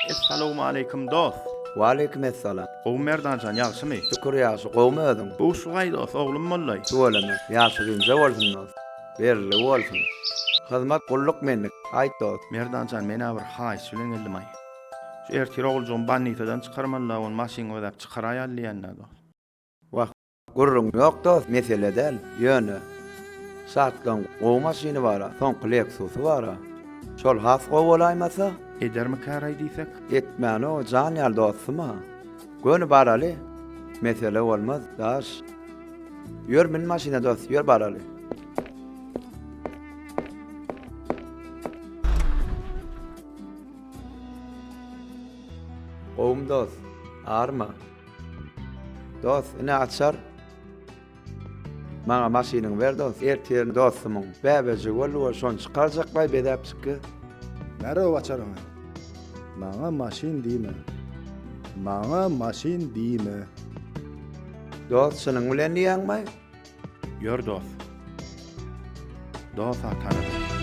Essalawmaleýkim dost. Waleýkim essalam. Gowmy Merdanjan ýagşymy? Şükür ýagşy, gowmy özüň? Buşlugaý dost, oglum mollaý. Tüweleme, ýaşy uzynja bolsun dost. Berligi bolsun. Hyzmat gulluk menlik, aýt dost. Merdanjan men-ä bir haýyş bilen geldim-aý. Şu ertir oguljygymy bannisadan çykarmaly-la, ony maşyn gözäp çykaraýaly diýýän-dä dost. Wah, Gürrüň ýok dost, mesele däl. Ýöne, Şatlygyň gowy maşyny bar-a, soňky Lexus-y bar-a. Şol has gowy bolaýmasa? Edermikäraý diýsek? Etmäni-ow, jan ýaly dostum-a. Göni baraly. Mesele bolmaz, daş. Ýör, min maşyna dost, ýör baraly. Gowumy dost? Arma. Dost, ine açar. Maňa maşynyňy ber dost. Ertir dostumyň bäbejigi boldy we şony çykarjaklaý bezäp çykýa. Ber-ow açaryňy. Maňa maşyn diýme. Maňa maşyn diýme. Dost, çynyň bilen diýýäňmi? Ýör dost. Dost-a tanadym.